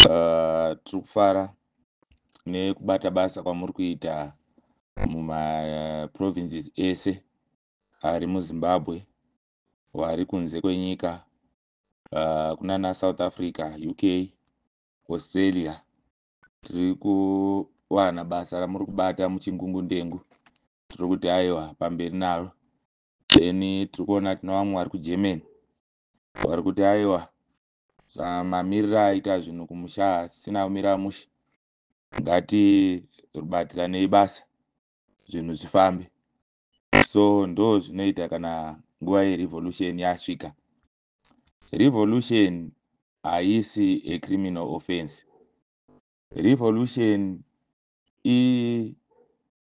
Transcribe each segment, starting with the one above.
Tiri kufara nekubata basa kwamuri kuita mumaprovinces ese ari muZimbabwe, vari kunze kwenyika, kunana South Africa, UK, Australia. Tiri kuwana basa ramuri kubata muchingungundengu. Tiri kuti aiwa, pamberi naro. Then tiri kuona tine vamwe vari kuGermany vari kuti aiwa, mamiriro aita zvinhu kumusha asina kumira mushe, ngatibatiranei basa zvinhu zvifambe. So ndo zvinoita kana nguva yerevolution yasvika. Revolution haisi a criminal offense. Revolution i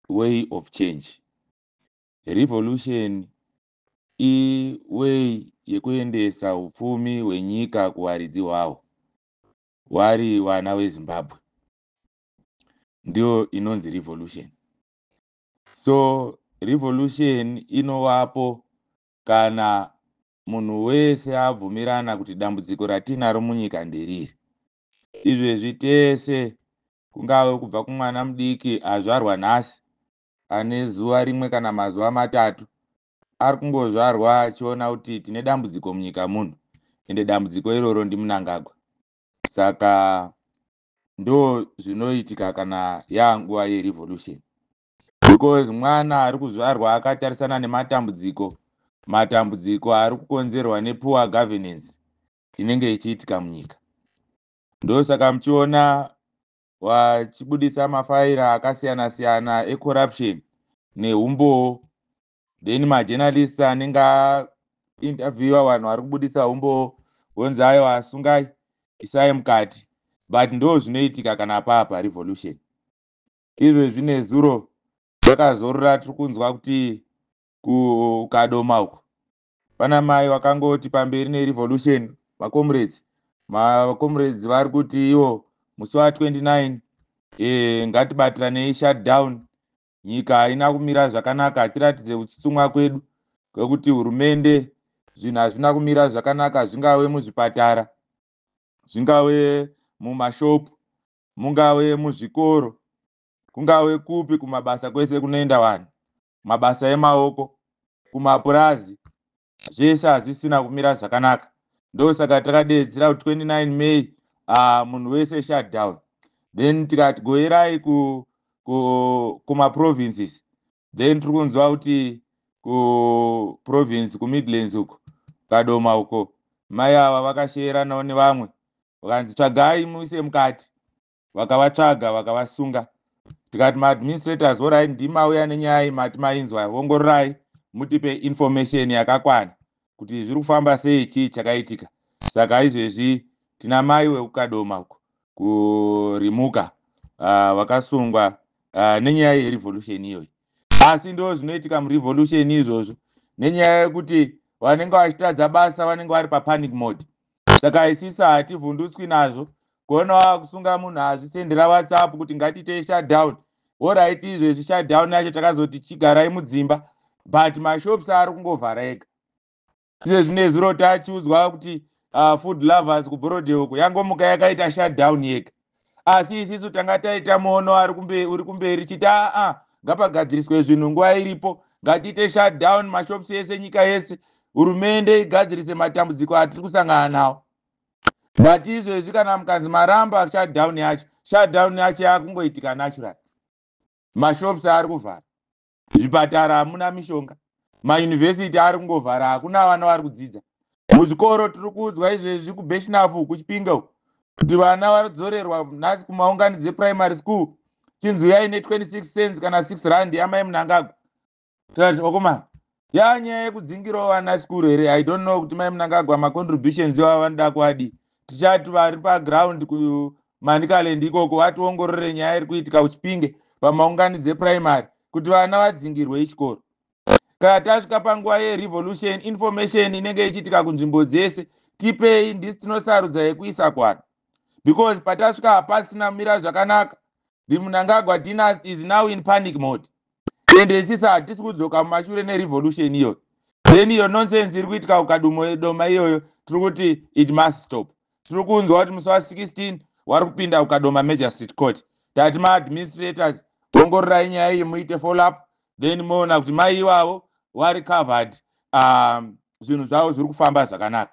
way of change. Revolution iway yekuendesa upfumi hwenyika kuvaridzi hwahwo, vari vana veZimbabwe. Ndio inonzi revolution. So revolution inovapo kana munhu wese abvumirana kuti dambudziko ratinaro munyika nderiri. Izvezvi tese, kungave kubva kumwana mudiki azvarwa nhasi ane zuva rimwe kana mazuva 3, ari kungozvarwa achiona kuti tine dambudziko munyika muno, ende dambudziko iroro ndiMunangagwa. Saka ndo zvinoitika kana yanguva yerevolution, because mwana ari kuzvarwa akatarisana nematambudziko, matambudziko ari kukonzerwa nepoor governance inenge ichiitika munyika. Ndosaka muchiona vachibudisa mafaira akasiyana siyana ecorruption neumbowo. Then majournalists anenge ainterviewa vanhu vari kubudisa umbowo vonzi aiwa, sungai, isai mukati. But ndo zvinoitika kana papa revolution. Izvezvi nezuro takazorora, tiri kunzwa kuti kuKadoma uko pana mai vakangoti pamberi nerevolution, macomrades. Macomrades vari kuti ivo musi wa29 ngatibatiranei shutdown. Nyika haina kumira zvakanaka, tiratidze kutsutsumwa kwedu kwekuti hurumende zvinhu hazvina kumira zvakanaka, zvingave muzvipatara, zvingave mumashopu, mungave muzvikoro, kungave kupi, kumabasa kwese kunoenda vanhu, mabasa emaoko, kumapurazi, zvese hazvisina kumira zvakanaka. Ndosaka takadeedzera kuti 29 May munhu wese shutdown. Then tikati goerai kumaprovinces. Then tiri kunzwa kuti kuprovince kuMidlands uko, Kadoma uko, mai ava vakasheyeranawo nevamwe, vakanzi tsvagai muise mukati. Vakavatsvaga, vakavasunga. Tikati maadministrators, alright, ndimauya nenyaya, mati mainzwa, ongororai mutipe information yakakwana kuti zviri kufamba sei, chii chakaitika. Saka izvezvi tina mai wekuKadoma uko kuRimuka vakasungwa nenyaya yerevolution iyoyi. Asi ndo zvinoitika murevolution izvozvo, nenyaya yekuti vanenge vachitadza basa vanenge vari papanic mode. Saka isisi hativhundutswi nazvo. Kuona wakusunga munhu, azvisendera WhatsApp kuti ngatiitei shutdown. Alright, izvezvi shutdown yacho takazoti chigarai mudzimba, but mashops ari kungovhara ega. Izvezvi nezuro tachiudzwa kuti Food Lovers kuBorrowdale uko yangomuka yakaita shutdown yega. Asi isisu tanga taita muono uri kumberi chiti aa, ngapagadziriswe zvinhu nguva iripo, ngatiite shutdown mashops ese nyika yese, hurumende igadzirise matambudziko atiri kusangana nawo. But izvezvi kana mukanzi maramba shutdown yacho, shutdown yacho yakungoitika natural. Mashops ari kuvhara, zvipatara hamuna mishonga, mayunivhesiti ari kungovhara, hakuna vana vari kudzidza muzvikoro. Tiri kuudzwa izvezvi kuBirchenough, kuChipinge kuti vana varidzorerwa nhasi kumaunganidzi eprimary school, chinzi uyai ne26 cents kana 6 rand yamai Munangagwa. Tikati okomana, yanyaya yekudzingirawo vana sikuru here? I don't know kuti mai Munangagwa macontributions ivavo vanoda kuadii. Tichati vari paground kuManicaland ikoko vationgorore nyaya iri kuitika kuChipinge pamaunganidzi eprimary kuti vana vadzingirwe ichikoro. Kana tasvika panguva yerevolution, information inenge ichiitika kunzvimbo dzese tipei, ndisi tinosarudza yekuisa kwana, because patasvika hapasina kumira zvakanaka. The Munangagwa dynasty is now in panic mode, ende isisi hatisi kudzoka mumashure nerevolution iyoyo. Then iyo nonsense iri kuitika kuKadoma iyoyo, tiri kuti it must stop. Tiri kunzwa kuti musi wa16 Wari kupinda kuKadoma Magistrate Court. Tati maadministrators, ongororai nyaya iyi, muite follow up, then moona kuti mai ivavo vari covered, zvinhu zvavo zviri kufamba zvakanaka.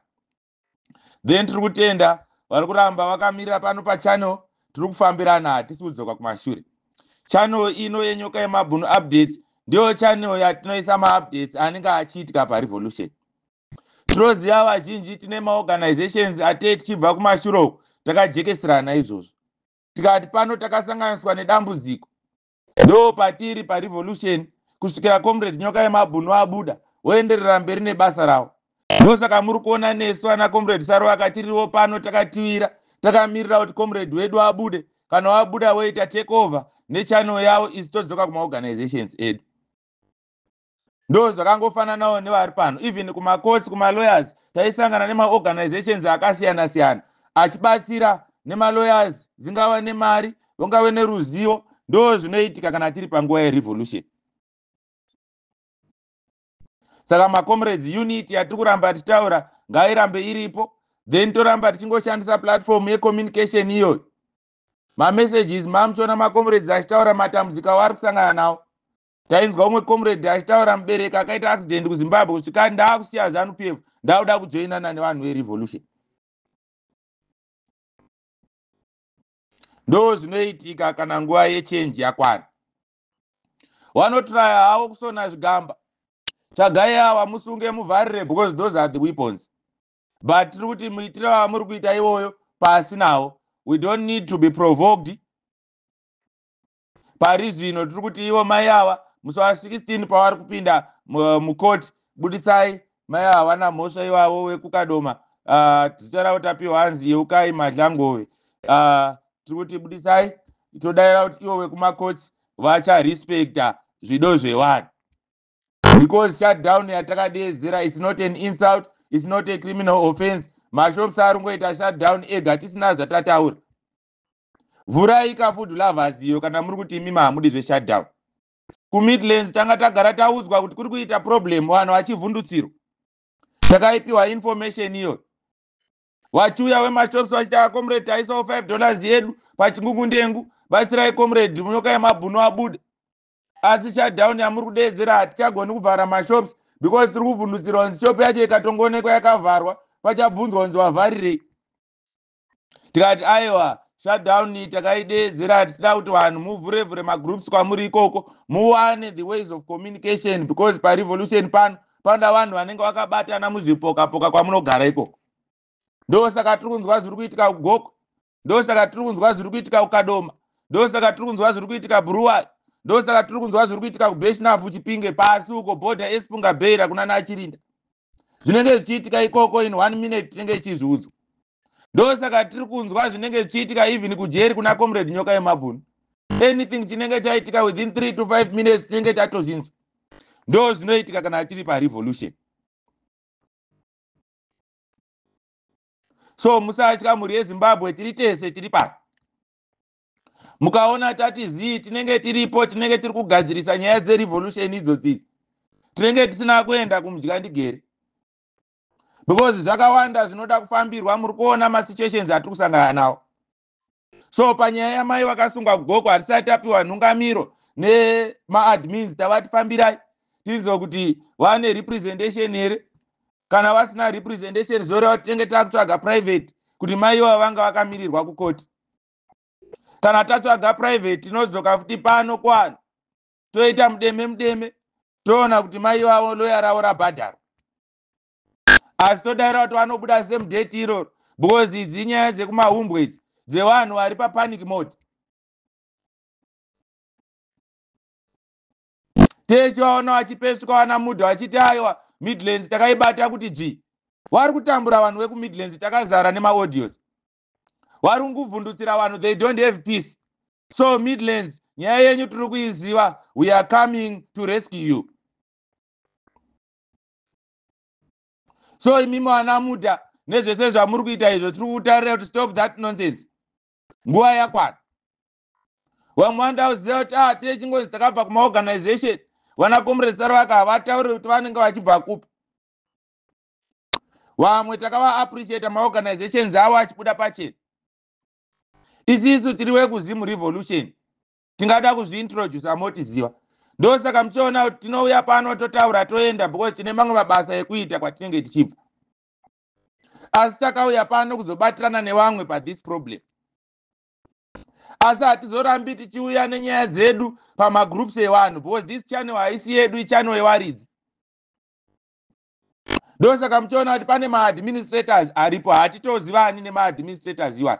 Then tiri kutenda vari kuramba vakamirira pano pachannel. Tiri kufambirana, hatisi kudzoka kumashure. Channel ino yeNyoka yeMabhunu Updates ndiyo channel yatinoisa maupdates anenge achiitika parevolution. Tinoziva vazhinji tine maorganizations atee tichibva kumashure uku, takajekeserana izvozvo, tikati pano takasanganiswa nedambudziko, ndo patiri parevolution kusvikira Comrade Nyoka yeMabhunu abuda, voenderera mberi nebasa ravo. Ndosaka muri kuona nesu ana Comrade Saro akatiriwo pano, takatiwira, takamirira kuti comrade wedu abude. Kana wabuda, woita take over nechannel yavo, isi todzoka kumaorganizations edu. Ndo zvakangofananawo nevari pano. Even kumacourts, kumalawyers, taisangana nemaorganizations akasiyana siyana achibatsira nemalawyers, dzingava nemari, vangave neruzivo. Ndo zvinoitika kana tiri panguva yerevolution. Saka macomrades, unity yatiri kuramba tichitaura ngairambe iripo. Then toramba tichingoshandisa platform yecommunication iyoyo. Mamessages mamuchiona macomrades achitaura matambudziko avo ari kusangana nawo. Tainzwa umwe comrade achitaura, mubereki akaita accident kuZimbabwe, kusvika ndaakusiya ZANU PF, ndakuda kujoinana nevanhu verevolution. Ndo zvinoitika kana nguva yechange yakwana. Vanotraya havo kusona zvigamba, tsvagai ava, musunge, muvharire, because those are the weapons. But tiri kuti muitiro wamuri kuita iwoyo, pasi nawo. We don't need to be provoked. Pari zvino tiri kuti ivo mai ava, musi wa16 pavari kupinda mukoti, budisai mai ava, vana mhosva ivavo vekuKadoma. Zita ravo tapiwa, hanzi Yeukai Madlangove. Tiri kuti budisai. Todayira kuti ivo vekumakotsi vacharespekta zvido zvevanhu, because shutdown yatakadeedzera, it's not an insult, it's not a criminal offense. Mashops ari kungoita shutdown ega tisina zvatataura. Vhurai kaFood Lovers iyo kana muri kuti imimi hamudi zveshutdown. KuMidlands tanga tagara taudzwa kuti kuri kuita problem, vanhu vachivhundutsirwa. Takaipiwa information iyoyo. Vachiuya wemashops vachita, "Comrade, taisawo $5 yedu pachingungundengu, batsirai Comrade Nyoka yeMabhunu abude. Asi shutdown yamuri kudeedzera, hatichagoni kuvhara mashops because tiri kuvhundutsirwa kunzi shop yacho ikatongoonekwa yakavharwa, pachabvunzwa kunzi wavharirei." Tikati aiwa, shutdown takaideedzera tichida kuti vanhu muvhurevhure magroups kwamuri ikoko, muwane the ways of communication, because parevolution pano panoda vanhu vanenge vakabatana muzvipokapoka kwamunogara ikoko. Ndosaka tiri kunzwa zviri kuitika kuGokwe, ndosaka tiri kunzwa zviri kuitika kuKadoma, ndosaka tiri kunzwa zviri kuitika Bulawayo, ndosaka tiri kunzwa zviri kuitika kuBirchenough, Chipinge, pasi uko bhodha eSpunga Beira kuna naChirinda. Zvinenge zvichiitika ikoko, in one minute tinenge tichizviudzwa. Ndosaka tiri kunzwa zvinenge zvichiitika even kujeri kuna Comrade Nyoka yeMabhunu. Anything chinenge chaitika, within 3 to 5 minutes tinenge tatozvinzwa. Ndo zvinoitika kana tiri parevolution. So musatya, mhuri yeZimbabwe, tiri tese, tiri pano. Mukaona tati zii, tinenge tiripo, tinenge tiri kugadzirisa nyaya dzerevolution idzodzidzi. Tinenge tisina kuenda kumudyandigere because zvakawanda zvinoda kufambirwa. Muri kuona masituations atiri kusangana nawo. So panyaya yamai vakasungwa kuGokwe, hatisati tapiwa nhungamiro nemaadmins. Tavati fambirai tinzwe kuti vane representation here. Kana vasina representation, zoreva kuti tinenge takutsvaga private kuti mai ivavo vanga vakamirirwa kukoti. Kana tatsvaga private, tinodzoka futi pano kwano, toita mudeme mudeme, toona kuti mai ivavo loya ravo rabhadharwa. Asi todayira kuti vanobuda same date iroro, because idzi nyaya dzekumahumbwe idzi, dzevanhu vari papanic mode. Techivaona vachipesvika vana mudha vachiti aiwa, Midlands takaibata kuti dzvi. Vari kutambura vanhu vekuMidlands, takazara nemaaudios. Vari kunguvhundutsira vanhu, they don't have peace. So Midlands, nyaya yenyu tiri kuiziva. We are coming to rescue you. So imimi vana mudha nezvese zvamuri kuita izvo, tiri kutarira kuti stop that nonsense, nguva yakwana. Vamwe vanoda kuziva kuti a techingozi takabva kumaorganization. Vana Comrade Saravaka havatauri kuti vanenge vachibva kupi. Vamwe takavaappreciata maorganizations avo achibuda pachena. Isisu tiri wekuZimu Revolution, tingada kuzviintrodusa motiziva. Ndosaka muchiona kuti tinouya pano, totaura, toenda, because tine mamwe mabasa ekuita kwatinenge tichibva. Asi takauya pano kuzobatirana nevamwe pathis problem. Asi hatizorambi tichiuya nenyaya dzedu pamagroups evanhu, because this channel haisi yedu, ichannel yevaridzi. Ndosaka muchiona kuti pane maadministrators aripo. Hatitozivani nemaadministrators iwayo,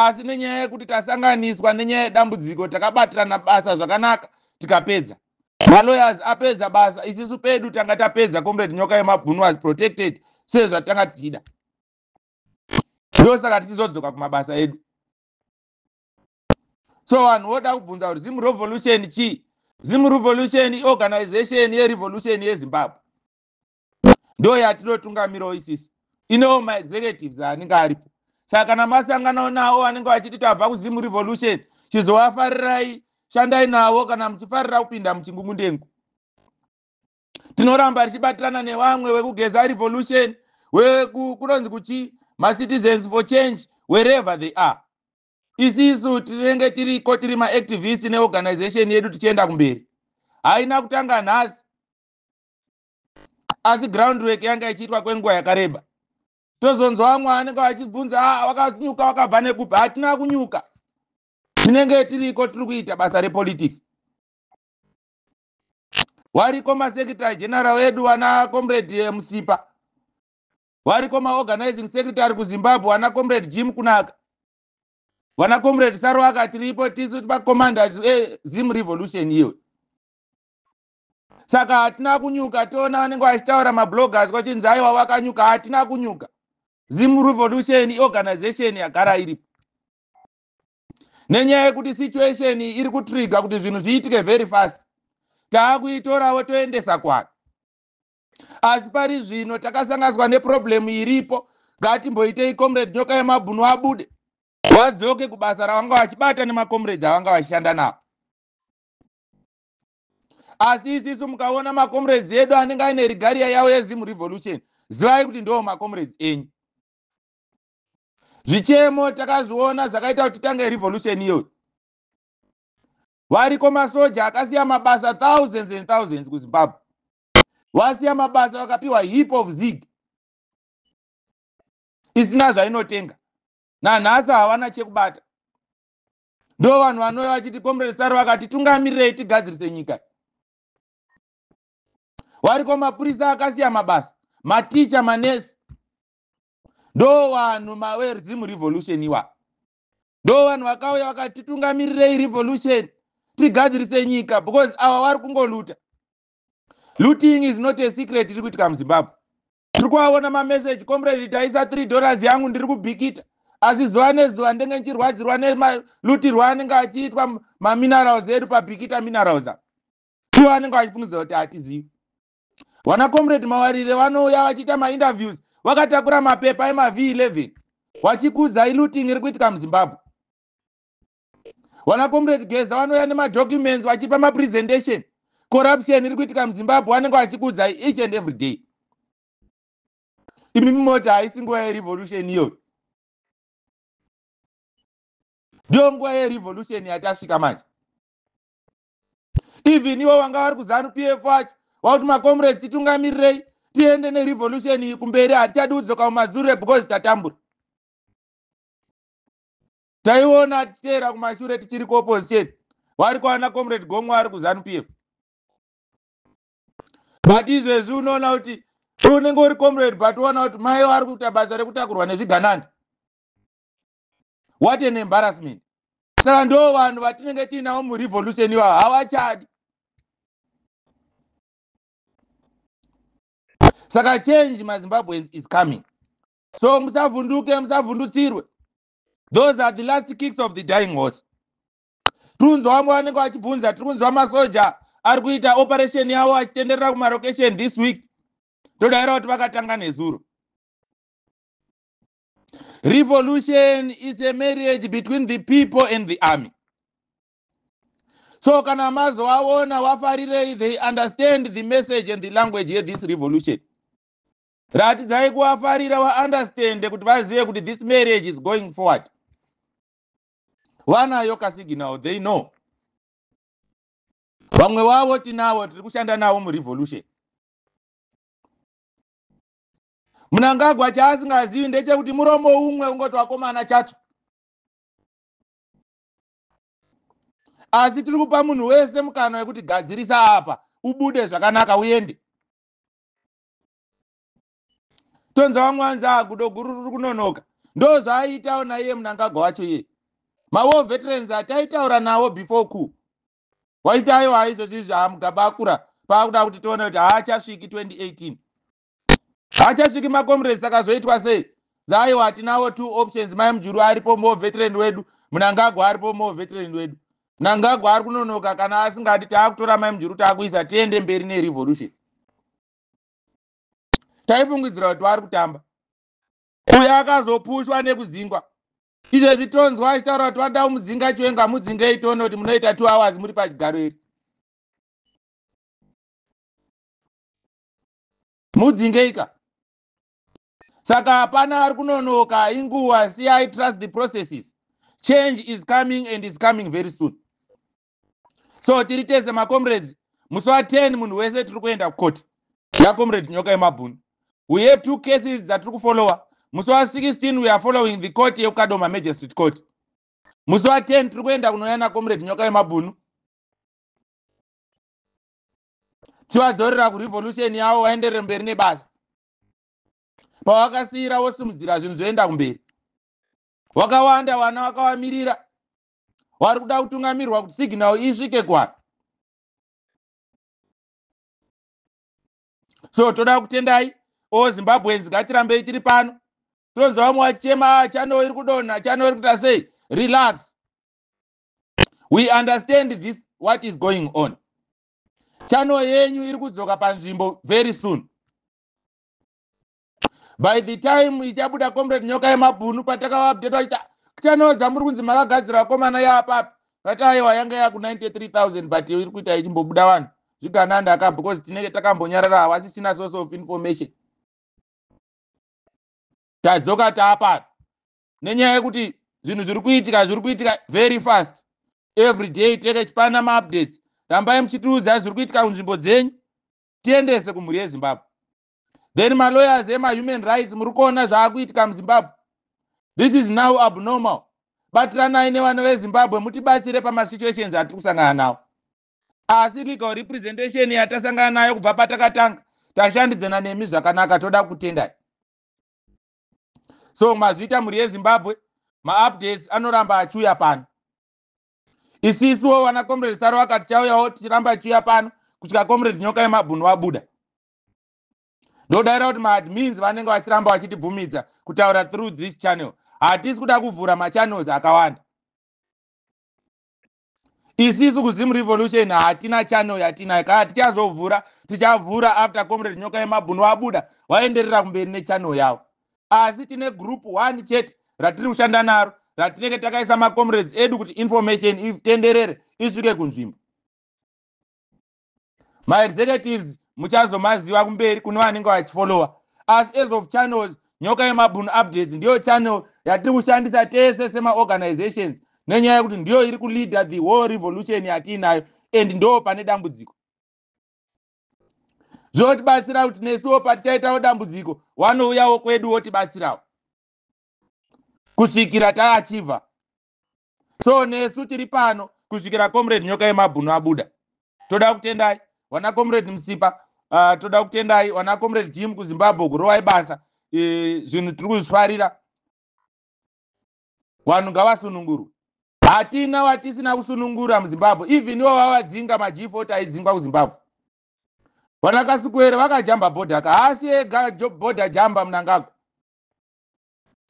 asi nenyaya yekuti tasanganiswa nenyaya yedambudziko, takabatirana basa zvakanaka, tikapedza. Malawyers apedza basa, isisu pedu tanga tapedza. Comrade Nyoka Yemabhunu was protected sezvatanga tichida. Ndosaka tichizodzoka kumabasa edu. So vanhu voda kubvunza kuti Zim Revolution chii? Zim Revolution iorganization yerevolution yeZimbabwe, ndo yatinotungamirawo isisi. Inewo maexecutives anenge aripo. Saka kana masanganawo navo vanenge vachiti tabva kuZimu Revolution, chizovafarirai, shandai navo kana muchifarira kupinda muchingungundengu. Tinoramba tichibatirana nevamwe vekugeza revolution, kunonzi kuchi macitizens for change, wherever they are. Isisu tinenge tiriko, tiri maactivist neorganization yedu, tichienda kumberi. Haina kutanga nhasi, asi groundwork yanga ichiitwa kwenguva yakareba. Tozonzwa vamwe vanenge vachibvunza, ah, wakanyuka wakabva nekupi? Hatina kunyuka, tinenge tiriko, tiri kuita basa repolitics. Wariko masecretary general edu, vana Comrade Musipa. Wariko maorganizing secretary kuZimbabwe, vana Comrade Jim Kunaka, vana Comrade Saruaka. Tiripo tisu macommanders eZim Revolution iwe. Saka hatina kunyuka. Toona vanenge vachitaura mabloggers kwachinzi aiwa, vakanyuka. Hatina kunyuka. Zim Revolution iorganization yagara iripo. Nenyaya yekuti situation iri kutrigger kuti zvinhu zviitike very fast, taakuitorawo toendesa kwano. Asi pari zvino takasanganiswa neproblem iripo. Ngatimboitei Comrade Nyoka Yemabhunu abude, vadzoke kubasa ravanga vachibata nemacomrades avanga vachishanda navo. Asi isisu mukaona macomrades edu anenge aine regalia yavo yeZimu Revolution, zivai kuti ndo macomrades enyu. Zvichemo takazviona zvakaita kuti titange revolution iyoyo. Variko masoja akasiya mabasa, thousands and thousands kuZimbabwe vasiya mabasa, vakapiwa heap of ZiG isina zvainotenga. Nanhasi havana chekubata. Ndo vanhu vanouya vachiti, "Comrade Saro vakati tungamirirei tigadzirise nyika." Variko mapurisa akasiya mabasa, maticha, manesi. Ndo vanhu maveZimu Revolution iwa. Ndo vanhu vakauya vakati, "Titungamirirei revolution, tigadzirise nyika," because ava vari kungoluta. Looting is not a secret iri kuitika muZimbabwe. Tiri kuvaona mameseji, "Comrade, taisa $3 yangu, ndiri kuBhikita, asi zuva nezuva ndenge ndichirwadzirwa nemalutirwo anenge achiitwa maminerals edu paBhikita Minerals." Apa ivo vanenge vachifungidza kuti hatizivi. Vana Comrade Mawarire vanouya vachiita mainterviews vakatakura mapepa emaV11, vachikudza ilooting iri kuitika muZimbabwe. Vana Comrade Geza vanouya nemadocuments vachipa mapresentation, corruption iri kuitika muZimbabwe vanenge vachikudza each and every day. Imi mumoti haisi nguva yerevolution iyoyo? Ndiyo nguva yerevolution yatasvika manje. Even ivo vanga vari kuZANU PF vacho vakuti, "Macomrades, titungamirirei tiende nerevolution iyi kumberi. Hatichadi kudzoka mumashure because tatambura." Taiona tichiteera kumashure tichiri kuopposition, vari kuana Comrade Gomwe ari kuZANU PF. But izvezvi unoona kuti unenge uri comrade, but uona kuti mai vari kuita basa rekutakurwa nezvigananda. What an embarrassment! Saka ndo vanhu vatinenge tiinavo murevolution ivavo, havachadi. Saka change, maZimbabweans, is coming. So musavhunduke, musavhundutsirwe. Those are the last kicks of the dying horse. Tiri kunzwa vamwe vanenge vachibvunza. Tiri kunzwa masoja ari kuita operation yavo achitenderera kumarokation this week. Todaira kuti vakatanga nezuro. Revolution is a marriage between the people and the army. So kana mazovaona, vafarirei. They understand the message and the language yethis revolution. Ratidzai kuvafarira, vaunderstande kuti vazive kuti this marriage is going forward. Vanayo kasignal, they know. Vamwe vavo tinavo, tiri kushanda navo murevolution. Mnangagwa chaasingazivi ndechekuti muromo umwe ungoti wakomana chacho. Asi tiri kupa munhu wese mukana wekuti gadzirisa apa, ubude zvakanaka uende. Tonzwa vamwe vanzi gudo guru riri kunonoka. Ndo zvaaitawo naiye Mnangagwa wacho iye. Mawar veterans ataitaura nawo before coup. Waita aiwa izvozvi izvi Mugabe akura paakuda kuti tione kuti haachasviki 2018. Haachasviki macomrades, akazoitwa sei? Zaiwa tinawo two options, Mai Mujuru aripo more veteran wedu, Mnangagwa aripo more veteran wedu. Mnangagwa ari kunonoka, kana asingadi taakutora Mai Mujuru taakuisa tiende mberi nerevolution. Taifungidzira kuti vari kutamba. Uyo akazopushwa nekudzingwa. Izvezvi tonzwa achitaura kuti vanoda kumudzinga Chiwenga, mudzingei tione kuti munoita 2 hours muri pachigaro iri. Mudzingeika. Saka hapana ari kunonoka, inguva, siyai, trust the processes. Change is coming and is coming very soon. So tiri tese macomrades, musi wa10 munhu wese tiri kuenda kukoti yacomrade Nyoka yemabhunu. We have two cases dzatiri kufollowa. Musi wa16 we are following the court yekuKadoma Magistrate Court. Musi wa10 tiri kuenda kunouya nacomrade Nyoka yemabhunu, tivadzorera kurevolution yavo, vaenderere mberi nebasa pavakasiyira, vosimudzira zvinhu zvoenda kumberi. Wakawanda vana vakavamirira vari kuda kutungamirwa kuti signal isvike kuvanhu. So toda kutendai o Zimbabweans, ngatirambei tiri pano. Tonzwa vamwe vachema channel iri kudonha, channel iri kuita sei. Relax, we understand this, what is going on. Channel yenyu iri kudzoka panzvimbo very soon. By the time ichabuda comrade Nyoka yemabhunu, patakavaupdate vachiita channel dzamuri kunzi makagadzira vakomana yapapi, vati aiwa yanga yaku93 000, but iri kuita ichimbobuda vanhu zvigananda ka, because tinenge takambonyarara, havasisina source of information. Tadzoka taapano nenyaya yekuti zvinhu zviri kuitika, zviri kuitika very fast. Every day tenge chipana maupdates. Rambai muchitiudza zviri kuitika kunzvimbo dzenyu, tiendese kumhuri yeZimbabwe. Then malawyers emahuman rights, muri kuona zvaakuitika muZimbabwe. This is now abnormal. Batiranai nevana veZimbabwe, mutibatsire pamasituations atiri kusangana nawo. Asi legal representation yatasangana nayo kubva patakatanga, tashandidzana nemi zvakanaka, toda kutendai. So mazviita mhuri yeZimbabwe, maupdates anoramba achiuya pano. Isisuwo vana comrade Saro vakati tichauyawo tichiramba tichiuya pano kusvika comrade Nyoka yemabhunu wabuda. Ndodayira kuti maadmins vanenge vachiramba vachitibvumidza kutaura through this channel. Hatisi kuda kuvhura machannels akawanda. Isisu kuZim Revolution hatina channel yatinayo. Kana tichazovhura, tichavhura after comrade Nyoka yemabhunu wabuda, waenderera kumberi nechannel yavo. Asi tine group one chete ratiri kushanda naro, ratinenge takaisa macomrades edu kuti information itenderere isvike kunzvimbo. Maexecutives muchazomaziva kumberi kune vanenge vachifollowa. Asi as of channels, Nyoka yemabhunu updates ndiyo channel yatiri kushandisa tese semaorganizations, nenyaya yekuti ndiyo iri kuleada the whole revolution yatiinayo, and ndo pane dambudziko. Zvotibatsira kuti nesuwo patichaitawo dambudziko, vanouyawo kwedu votibatsirawo kusvikira taachivha. So nesu tiri pano kusvikira comrade Nyoka yemabhunu abuda. Toda kutendai vana comrade Musipa, toda kutendai vana comrade Jim kuZimbabwe, kurovai basa. Zvinhu tiri kuzvifarira. Vanhu ngavasunungurwe. Hatina watisina kusunungura muZimbabwe. Even ivo vavadzinga maG40 aidzingwa kuZimbabwe, vana Kasukwere vakajamba bhodha ka, haasi ega bhodha jamba Mnangagwa.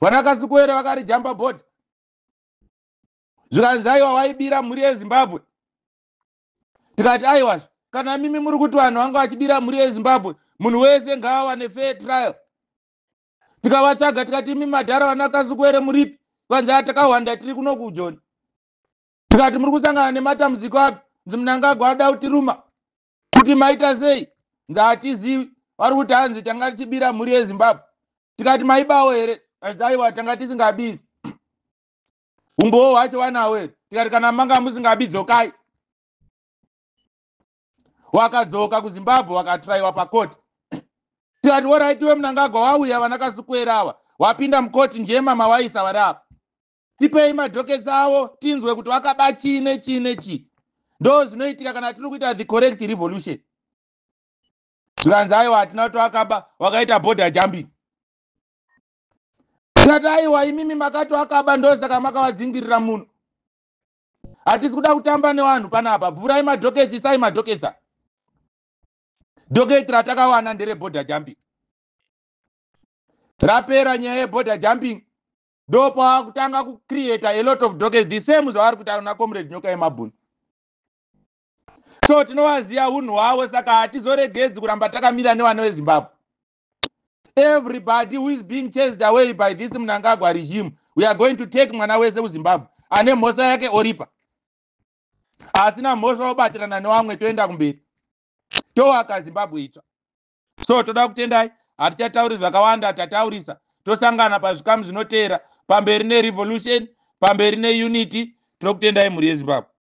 Vana Kasukwere vakarijamba bhodha, zvikanzi aiwa waibira mhuri yeZimbabwe. Tikati aiwazve, kana mimi muri kuti vanhu vanga vachibira mhuri yeZimbabwe, munhu wese ngaawane fair trial. Tikavatsvaga, tikati imi madhara vana Kasukwere muripi? Vanzi atakawanda, tiri kuno kuJoni. Tikati muri kusangana nematambudziko api? Nzi Mnangagwa ada kutiruma. Kuti maita sei? Nzi hatizivi, vari kuti hanzi tanga tichibira mhuri yeZimbabwe. Tikati maibawo here? Anzi aiwa, tanga tisingabisi. Umbowo hwacho wanawo here? Tikati kana manga musingabi, dzokai. Wakadzoka kuZimbabwe, wakatraiwa pakoti. Tikati alright, iwe Mnangagwa, wauya vana Kasukwera ava, wapinda mukoti, njema mawaisa vari apa, tipei madockets avo tinzwe kuti vakaba chii nechii nechii. Ndo zvinoitika kana tiri kuita the correct revolution. Zvikanzi aiwa, hatina kuti wakaba, wakaita border jumping. Tikati aiwa, imimi makati wakaba, ndosaka makavadzingirira muno. Hatisi kuda kutamba nevanhu panapa. Bvurai madockets, isai madockets. Docket ratakawana ndereborder jumping. Rapera nyaya yeborder jumping, ndopavakutanga kucreata a lot of dockets, the same zvavari kuita na Comrade Nyoka Yemabhunu. So tinovaziva unhu hwavo, saka hatizoregedzi kuramba takamira nevana veZimbabwe. Everybody who is being chased away by this Mnangagwa regime, we are going to take mwana wese kuZimbabwe. Ane mhosva yake oripa, asina mhosva obatirana nevamwe, toenda kumberi, towaka Zimbabwe itsva. So toda kutendai, hatichatauri zvakawanda, tataurisa. Tosangana pazvikamu zvinoteera. Pamberi nerevolution, pamberi neunity. Tinokutendai, mhuri yeZimbabwe.